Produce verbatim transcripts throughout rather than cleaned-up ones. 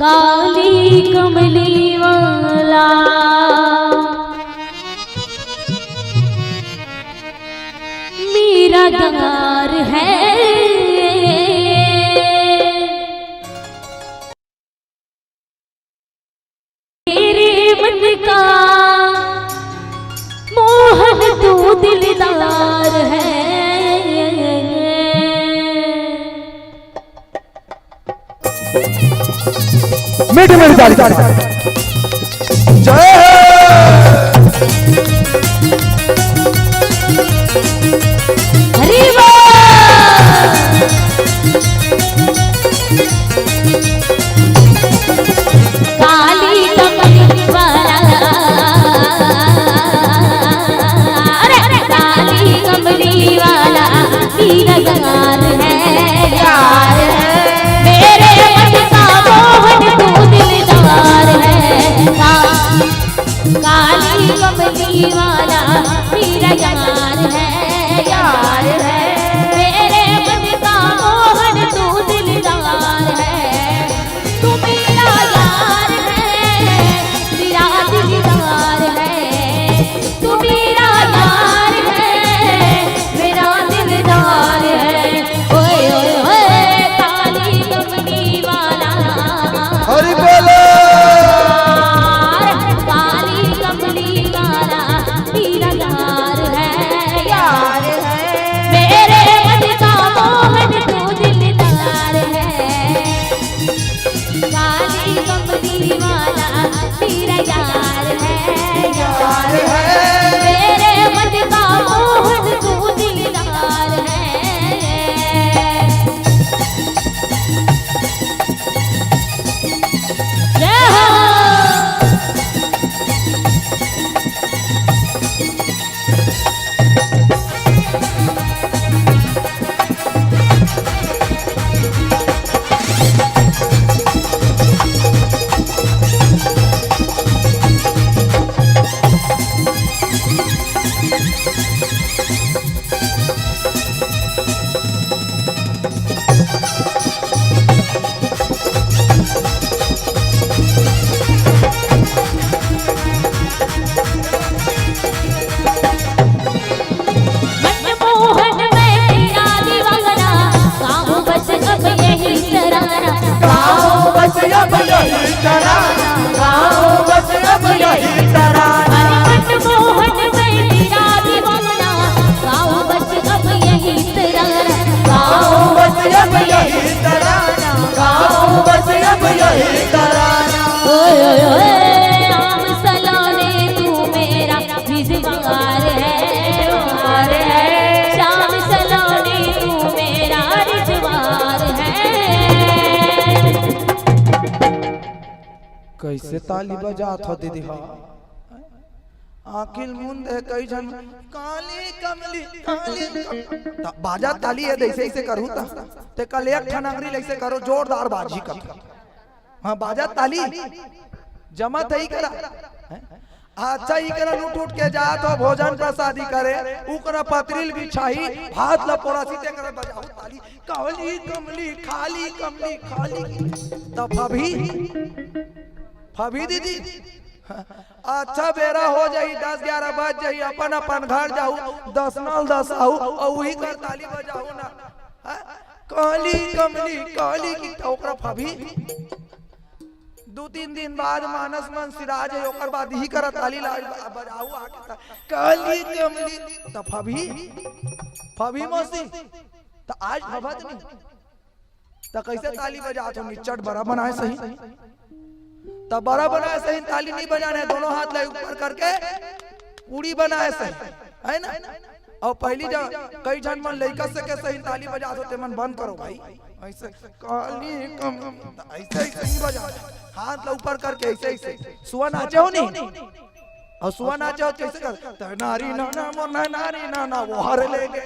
काली कमली वाला मेरा यार है, मेरे मन का मोहन तू दिलदार है। मीठी मीठी ताली, ताली। जय हो। हरी बोल। काली कमली वाला, अरे काली कमली वाला, मेरा यार है, यार है। मेरे मन का मोहन तू दिलदार है। का-, काली कमली वाला, मेरा यार है, यार है। मेरे मन का मोहन तू दिलदार है। तू मेरा यार है, मेरा दिलदार है। तू मेरा यार है, मेरा दिलदार है। ओए ओए ओए, काली कमली वाला। हरि बोलो। काली कमली वाला, मेरा यार है, यार है। मेरे मन का मोहन तू दिलदार है। काली कमली वाला, मेरा यार है, यार है। मेरे मन का मोहन तू दिलदार है। जय हो। मनमोहन मैं तेरा दीवाना, गाऊं बस अब यही तराना। गाऊं बस अब यही तराना, गाऊं बस अब यही तराना। अरे मनमोहन मैं तेरा दीवाना, गाऊं बस अब यही तराना। गाऊं बस अब यही तराना, गाऊं बस अब यही तराना। ओए ओए ओए, आम सलोने तू मेरा रिजवार है, वार है। श्याम सलोने तू मेरा रिजवार है। कैसे ताली बजात हो दीदी हो? आंखिल मुंद है कई झन काली कमली, काली कमली। त बाजा ताली है, ऐसे ऐसे करू त ते कल एक ठन अंगरी ऐसे करो, जोरदार बाजी कर। हाँ, बाजा ताली जमा तई करा। हैं? अच्छा, ई करा लूट उठ के जात हो भोजन प्रसादी करे, ऊ करा पतरील बिछाही, भात ला पोरासी, ते करा बजाऊ ताली, काली कमली, खाली कमली, खाली। त फभी, फभी दीदी, अच्छा बेरा हो जाही, दस ग्यारह बज जाही, अपन अपन घर जाहू, दस नल दस आहू, अउ उही कर ताली बजाहू ना। हैं? काली कमली, काली की, त ओकरा फभी। दू तीन दिन बाद मानस मन सिरा जाही, ओकर बाद इही करा ताली ला बजाहू आके त, काली कमली, त फभी, फभी मौसी, त आज फभत नहीं। त कैसे ताली बजात हो? निच्चट बरा बनाए सही। त बरा बनाए सही ताली नहीं बजाने, दोनों हाथ ला ऊपर करके पूड़ी बनाए सही, है ना? अउ पहली जब कई झन मन लइका से के सही ताली बजात हो, ते मन बंद करो भाई, ऐसे काली कम, ऐसे ऐसे नहीं बजा, हाथ ला ऊपर करके ऐसे ऐसे। सुआ नाचे हो नहीं? अउ सुआ नाचे हो कैसे कर? त नारी ना ना मोर ना नारी ना ना वो हार ले गे,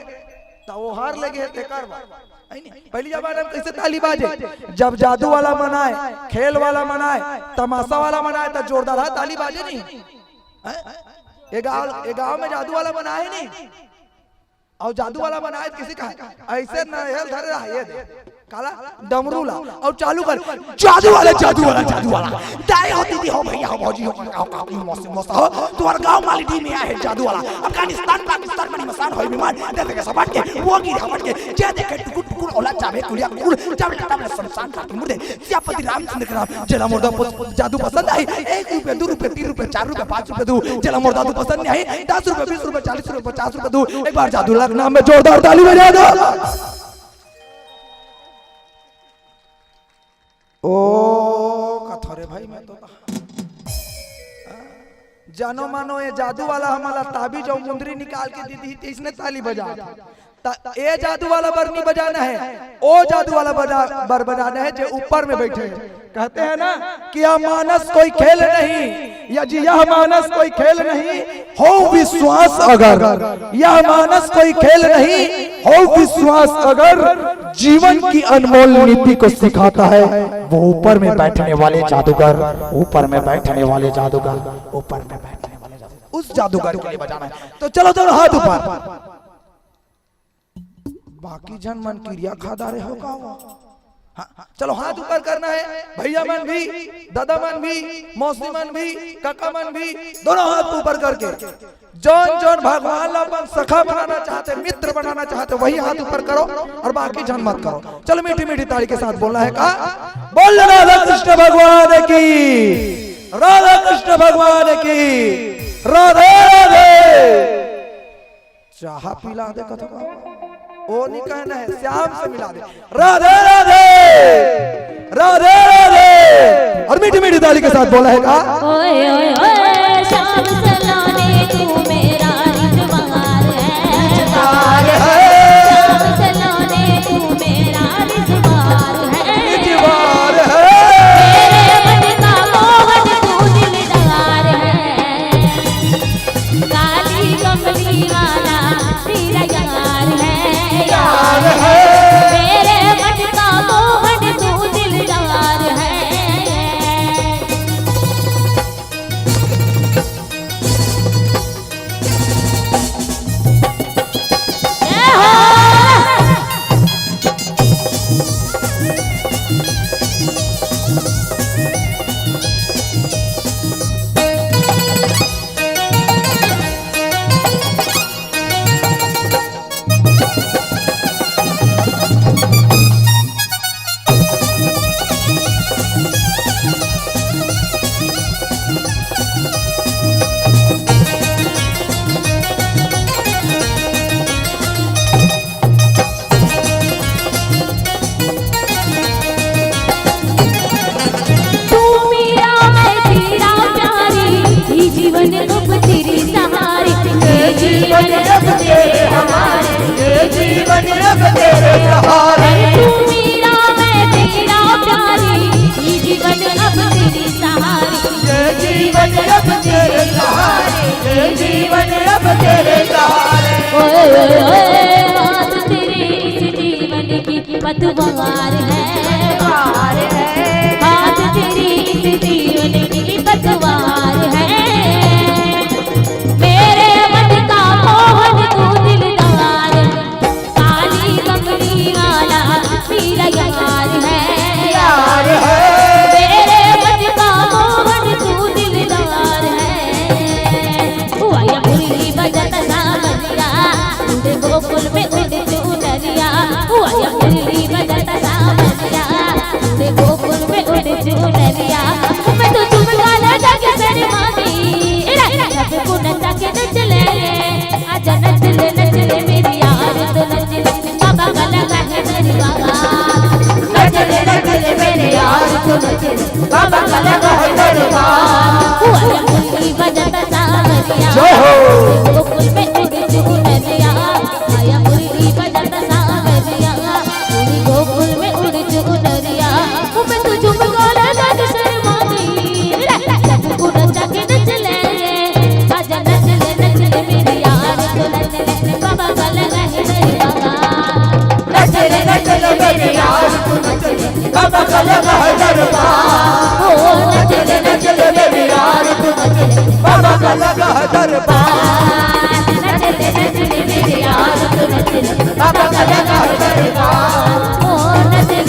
त वो हार ले गे, ते कर बा। है नी? पहली जमाना में कैसे ताली बाजे? जब जादू वाला मन आए, खेल वाला मन आए, तमाशा वाला मन आए, त जोरदार ताली बाजे नहीं? हैं? ये गांव, ये गांव में जादू वाला मन आए नहीं? अउ जादू वाला मन आए त किसी का ऐसे नहल धरे रहा, ये दे। काला? डमरू ला। अउ चालू कर, जादू वाला, जादू वाला, जादू वाला। दाई हो, दीदी हो, भैया हो, भौजी हो, काका हो, काकी हो, मौसी, मौसा हो, तुम्हार गांव माली डी में आए हे जादू वाला। अफगानिस्तान, पाकिस्तान, मनी मसान होई बीमार, दे देखे सबट के, वो गिर हमट के, जे देखे टुकुर टुकुर, औलाद चाबे कुलिया कुकुर, चाबे टट्टा में शमशान खाती मुर्दे, सियापति रामचंद्र के नाम, जेला मोर दा पस-, जादू पसंद आई, एक रुपया, दू रुपया, तीन रुपया, चार रुपया, पाँच रुपया दू, जेला मोर जादू पसंद नहीं आई, दस रुपया, बीस रुपया, चालीस रुपया, पचास रुपया दू, एक बार जादू वाला के नाम में जोरदार ताली बजा दो। ओ, कथो रे भाई, मैं तो जानो मानो ये जादू वाला हमला ताबीज अउ मुंदरी निकाल के दे दी, तइसने ताली बजा। त ए जादू वाला बर नहीं बजाना है, ओ जादू वाला बजा-, बर बजाना है, जे ऊपर में बैठे हैं। कहते हैं ना कि यह मानस कोई खेल नहीं, या जी, यह मानस कोई खेल नहीं, हो विश्वास अगर, यह मानस कोई खेल नहीं, हो विश्वास अगर, जीवन की अनमोल नीति को सिखाता है वो ऊपर में बैठने वाले जादूगर, ऊपर में बैठने वाले जादूगर, ऊपर में बैठने वाले जादूगर, उस जादूगर के लिए बजाना है। तो चलो दोनों हाथ ऊपर। बाकी झन मन किरिया खा डारे हो का वो? हाँ, चलो हाथ ऊपर करना है, भैया मन भी, दादा मन भी, मौसी मन भी, काका मन भी, दोनों हाथ ऊपर करके जौन जौन भगवान ला अपन सखा बनाना चाहते, मित्र बनाना चाहते, वही हाथ ऊपर करो और बाकी झन मत करो। चलो मीठी मीठी ताली के साथ बोलना है का? बोल राधा कृष्ण भगवान की, राधा कृष्ण भगवान की, राधे राधे। चाहा पिला दे कथो का। ओ नहीं कहना है, श्याम से मिला दे। राधे राधे, राधे राधे। और मीठी मीठी ताली के साथ बोला है का? ओए ओए ओए, श्याम सलोने तू मेरा रिजवार है। रिजवार है। श्याम सलोने तू मेरा रिजवार है। रिजवार है। मेरे मन का मोहन तू दिलदार है। काली कमली वाला मेरा यार है, यार है। मेरे मन का मोहन तू दिलदार है। जय हो। तू मेरा, मैं तेरा प्यारी, ये जीवन अब तेरे सहारे, ये जीवन अब तेरे हमारे, ये जीवन अब तेरे सहारे। तू मेरा, मैं तेरा प्यारी, ये जीवन अब तेरे सहारे, ये जीवन अब तेरे सहारे, ये जीवन अब तेरे सहारे। ओए, ओए, ओए, आज तेरे इस जीवन की पतवार है, पतवार है। आज तेरी इस जीवन की पतवार है। मेरे मन का मोहन तू दिलदार, काली कमली वाला मेरा यार है, यार है। मेरे मन का मोहन तू दिलदार है। हुआ या मुरली बजत सावरिया, उड़ गोकुल में उड़ चुनरिया। हुआ या मुरली बजत सावरिया, उड़ गोकुल में उड़ चुनरिया। मैं तो झुमका लगा के शर्मा गई, सबको नचा के नच ले। आजा नच ले, नच ले मेरी यार, तो नच ले, बाबा का लगा है दरबार। नच ले, नच ले मेरे यार, तो नच ले, बाबा का लगा है दरबार। हुआ या मुरली बजत सावरिया, जय हो। गोकुल में उड़ चुनरिया। आया मुरली बजत सावरिया, उड़ गोकुल में उड़ चुनरिया। मैं तो झुमका लगा के शर्मा गई, सबको नचा के नच ले। आजा नच ले, नच ले मेरी यार, तो नच ले, बाबा का लगा है दरबार। नच ले, नच ले मेरे यार, तू नच ले, बाबा का लगा है दरबार। ओ नच ले, नच ले मेरे यार, तू नच ले, बाबा का लगा है दरबार। नच ले, नच ले मेरे यार, तू नच ले, बाबा का लगा है दरबार। ओ नच ले,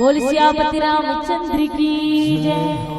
बोल सियापति रामचंद्र की जय।